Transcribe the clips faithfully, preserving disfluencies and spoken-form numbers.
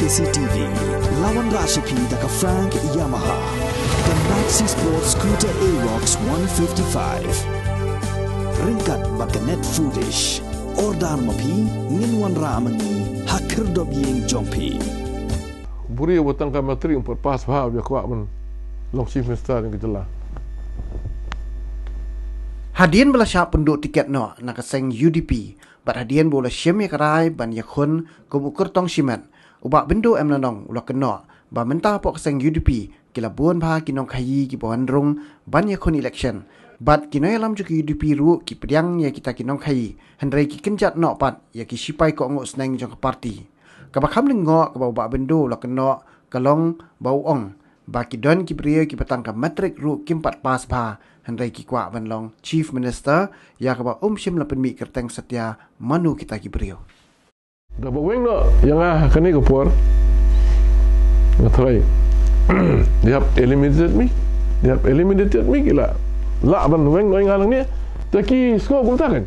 K C T V, la wanrah sha phi da ka Frank Yamaha. Ka Maxi Sport Scooter Aerox one fifty-five. Ryngkat bad ka Net Foolish. Order ma phi, ngin wanrah ma ngi ha khyrdop ïing jong phi. Buri wa tang ka matri um pat pass bha u ïa kwah ban long Chief Minister jong ka jylla. Hadien ba la shah pynduh tiket noh na ka seng U D P, bad hadien ba u la shim ïa ka rai ban ïakhun kum u kyrtong shimet, u Bah Bindo M Lyngdoh u la kynnoh ba mynta hapoh ka seng U D P ki la bun bha ki nongkhaïi kiba wan rung ban ïakhun election. Bad ki nongïalam jong ka U D P ruh ki pdiang ïa kita ki nongkhaïi, hynrei ki kynjat noh pat ïa ki shipai kohnguh sneng jong ka party. Kaba kham lyngngoh kaba u Bah Bindo u la kynnoh ka long ba u ong ba ki don ki briew kiba tang ka matrik ruh kim pat pass bha, hynrei ki kwah ban long Chief Minister, ïa kaba um shym la pynmih kyrteng satia mano kita ki briew. Da ba weng noh ïa nga ha kane ka por, nga tharai they have eliminated me. They have eliminated me, ki la lah ban weng noh ïa nga nangne. Te ki sngew kumta kan,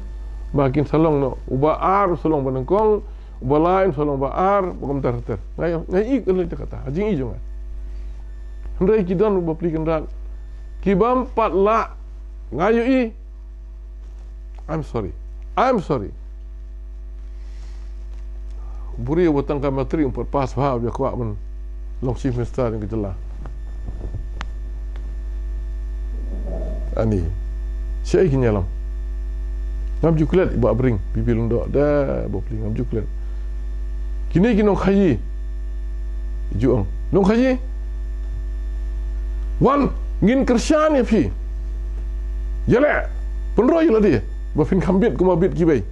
ba kin sa long noh uba ar, sa long ba nyngkong, uba lai, sa long ba ar, ba kumta ter ter. Nga ïa, nga ïohi ka lei te kata ha jingïohi jong nga. Hynrei ki don uba pli kynrad, ki bym pat lah. Nga ïohi. I'm sorry. I'm sorry. Buri wa tang ka matri um pat pass bha u ïa kwah ban long Chief Minister jong ka jylla. Ani, shaei kin ïalam? Ngam ju klet i Bah Bring, Bibi Lyngdoh, da Bah Pli, ngam ju klet. Kine ki nongkhaïi. Ju ong nongkhaïi. Wan, ngin kyrshan ïa phi. Ïaleh, pynroi ïa lade ba phin kham bit kumba bit kiwei.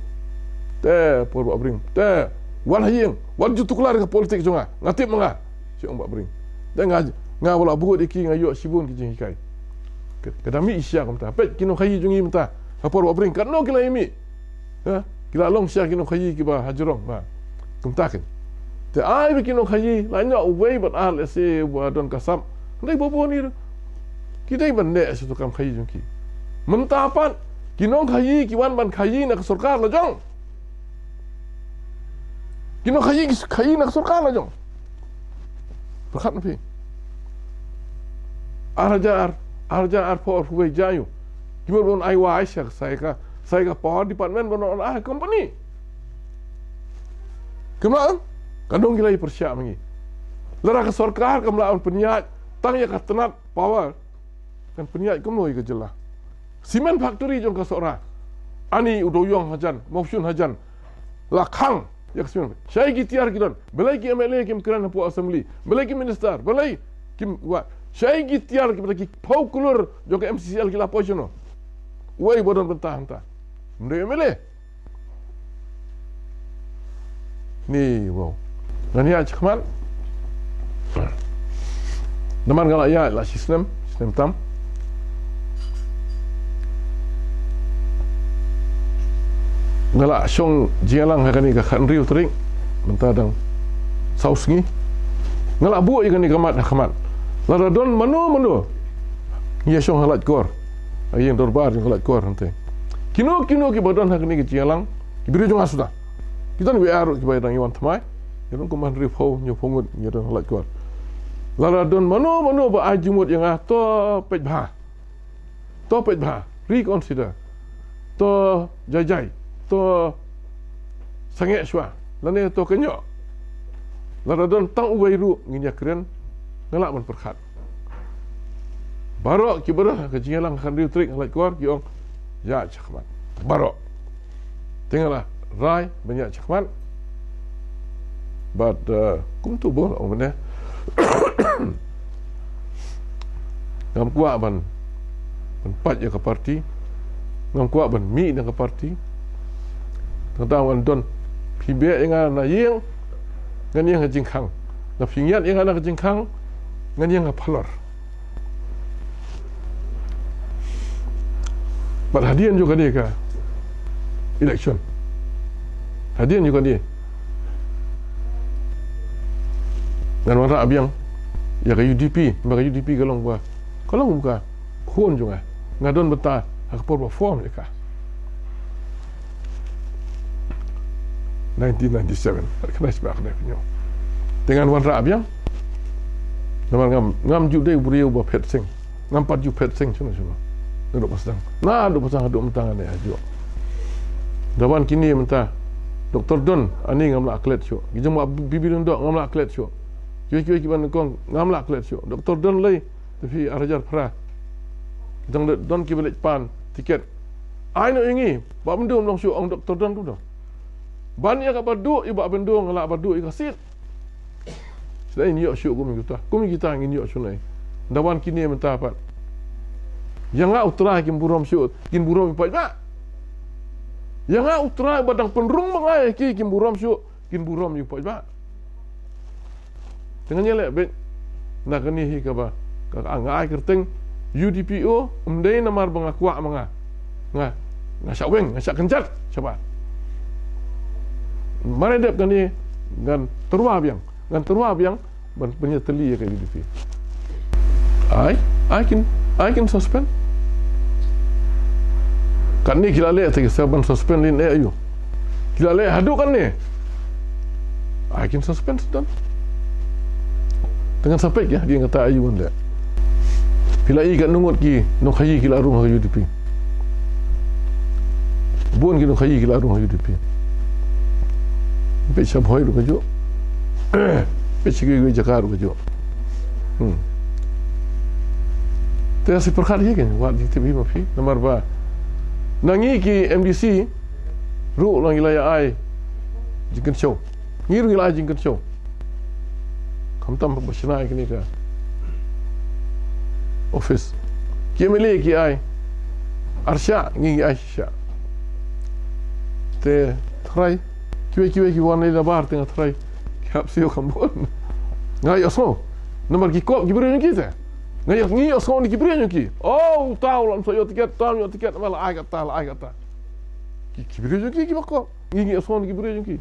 Te por Bah Bring, te wan ha ïing, wat ju tuklar ka politik jong nga, nga tip ma nga. Shu ong Bah Bring. Te nga, nga wat la bud ïa ki, nga ïoh shibun ki jinghikai. Ka, ka dang mih shisha kumta. Peit ki nongkhaïi jong ngi mynta ha por Bah Bring, katno ki la ïa mih. Ha? Ki la long shisha ki nongkhaïi kiba ha jrong, ha. Kumta kin. Te ai ba ki nongkhaïi la ñiah uwei bad ar lehse uba don ka sap. Hynrei ba bun ïa ki dei ban leh sha ka kam khaïi jong ki. Mynta pat ki nongkhaïi ki wan ban khaïi na ka sorkar la jong. Ki nongkhaïi ki khaïi na ka sorkar la jong. Pyrkhat na phi. Ar hajar, ar hajar arphew arphew wei jia ïa u. Ki mut ban ai wai sha ka, sa ïa ka, sa ïa ka power department ban wan ai company. Kumno? Ka dang ki la ïa pyrshah ma ngi. Lada ka sorkar kam lah ban pynïaid tang ïa ka tnat power, kan pynïaid kumno ïa ka jylla? Cement factory jong ka Sohra. Ani u Dewiong hajan, Mawshun hajan. La khang ïa ka cement. Shaei ki tiar ki don? Balei ki M L A kim kren hapoh assembly? Balei ki minister? Balei kim wa? Shaei ki tiar kiba ki phew klur jong ka M C C L ki la poi shano? Uwei ba don bynta hangta? Ym dei M L A. Ni, wow. Ngan ïaid shakhmat. Namar nga la ïaid la shi snem, shi snem tam. Nga la shong jingïalang ha kane ka khathynriew tarik, mynta dang saw sngi. Nga la buh ïa kane ka mat ha khmat. Lada don mano mano, ngi ïa shong ha Laitkor. Ha ïing dorbar jong ka Laitkor hangtei. Kino kino kiba don ha kane ka jingïalang, ki briew jong nga suda. Ki don wei ar ruh kiba dang ïa wan thymmai. Ngi don kumba hynriewphew, hynñiewphew ngut ngi don ha Laitkor. Lada don mano mano ba ai jingmut ïa nga, to peit bha. To peit bha, reconsider. To jai jai, to sangeh shuwa, lane to kynjoh. Lada don tang uwei ruh, ngin ïakren, nga lah ban pyrkhat. Baroh kiba don ha ka jingïalang khathynriew tarik ha Laitkor ki ong, ïaid shakhmat. Baroh. Te nga la rai ban ïaid shakhmat. Bad, eh, kumtu bun ong mynne. Ngam kwah ban, ban pait ïa ka party. Ngam kwah ban mih na ka party. Tang tang ngan don. Phi beh ïa nga na ïing, ngan ïeng ha jingkhang. Lada phi ngiat ïa nga na ka jingkhang, ngan ïeng ha phalor. Bad hadien jong kane ka election, hadien jong kane, ngan wanrah biang ïa ka U D P, ba ka U D P ka long ba, ka long ka khun jong nga. Nga don bynta ha ka por ba form ïa ka. Nineteen ninety-seven. Kane sbak ne nyo. Te ngan wanrah biang. Namar ngam, ngam ju dei u briew ba phet seng. Ngam pat ju phet seng shuh shuh. Naduh ba sdang. Naduh ba sdang haduh mynta ngan ïa ju. Da wan kine mynta. Doktor Don, ani ngam lah klet shuh. Ki jong ma Bibi Lyngdoh ngam lah klet shuh. Kiwei kiwei ki ba nyngkong ngam lah klet shuh. Doktor Don Lei, te phi ar hajar phra. Ki dang don ki ba leit pan tiket. Ai noh ïa ngi, Bah Byndu ym long shuh, ong Doktor Don kumno. Ban ïa ka Bah Duh, ïa Bah Byndu nga lah Bah Duh ïa ka seat. Sdang ïoh shuh kum kita. Kum kita ngin ïoh shuh nai. Da wan kine mynta pat. Ïa nga U Trai kim burom shuh, kin burom ïa u paidbah. Ïa nga U Trai ba dang pynrung ma nga ïa ki kim burom shuh, kin burom ïa u paidbah. Te ngan ïaleh beit na kane hi kaba ka, ka, nga ai kyrteng U D P O, ym dei namar ba nga kwah ma nga. Nga, nga shah weng, nga shah kynjat shabar. Mar ïa dep kane ngan tyrwa biang, ngan tyrwa biang ban pynïatylli ïa ka U D P. Ai, ai kin, ai kin suspend. Katne ki la leh te ki sa ban suspend lin eh ayu. Ki la leh haduh katne. Ai kin suspend sudan. Te ngan sa peit ïa, ki kata ayu wan leh. Phi la i katno ngut ki nongkhaïi ki la rung ha U D P. Bun ki nongkhaïi ki la rung ha U D P. Peit sha Bhoi ruh kajuh. Peit sha kiwei kiwei jaka ruh kajuh. Hmm. Te sa pyrkhat hi kan, wat jingtip hi ma phi. Namar ba na ngi ki M D C ruh la ngi la ïa ai jingkynshew. Ngi ruh ngi la ai jingkynshew. Khamtam ba shna ïa kane ka office. Ki M L A ki ai ar shah, ngi ngi ai shi shah. Te tharai kiwei kiwei ki wan lei nabar te nga tharai ki hap siew kham bun. Nga ïohsngew namar ki kop ki briew jong ki te. Nga ïoh, ngi ïohsngew na ki briew jong ki. Oh, uta u la ym shu ïoh tiket, uta u ïoh tiket, namar la ai kata, la ai kata. Ki, ki briew jong ki kiba kop. Ngi ngi ïohsngew na ki briew jong ki.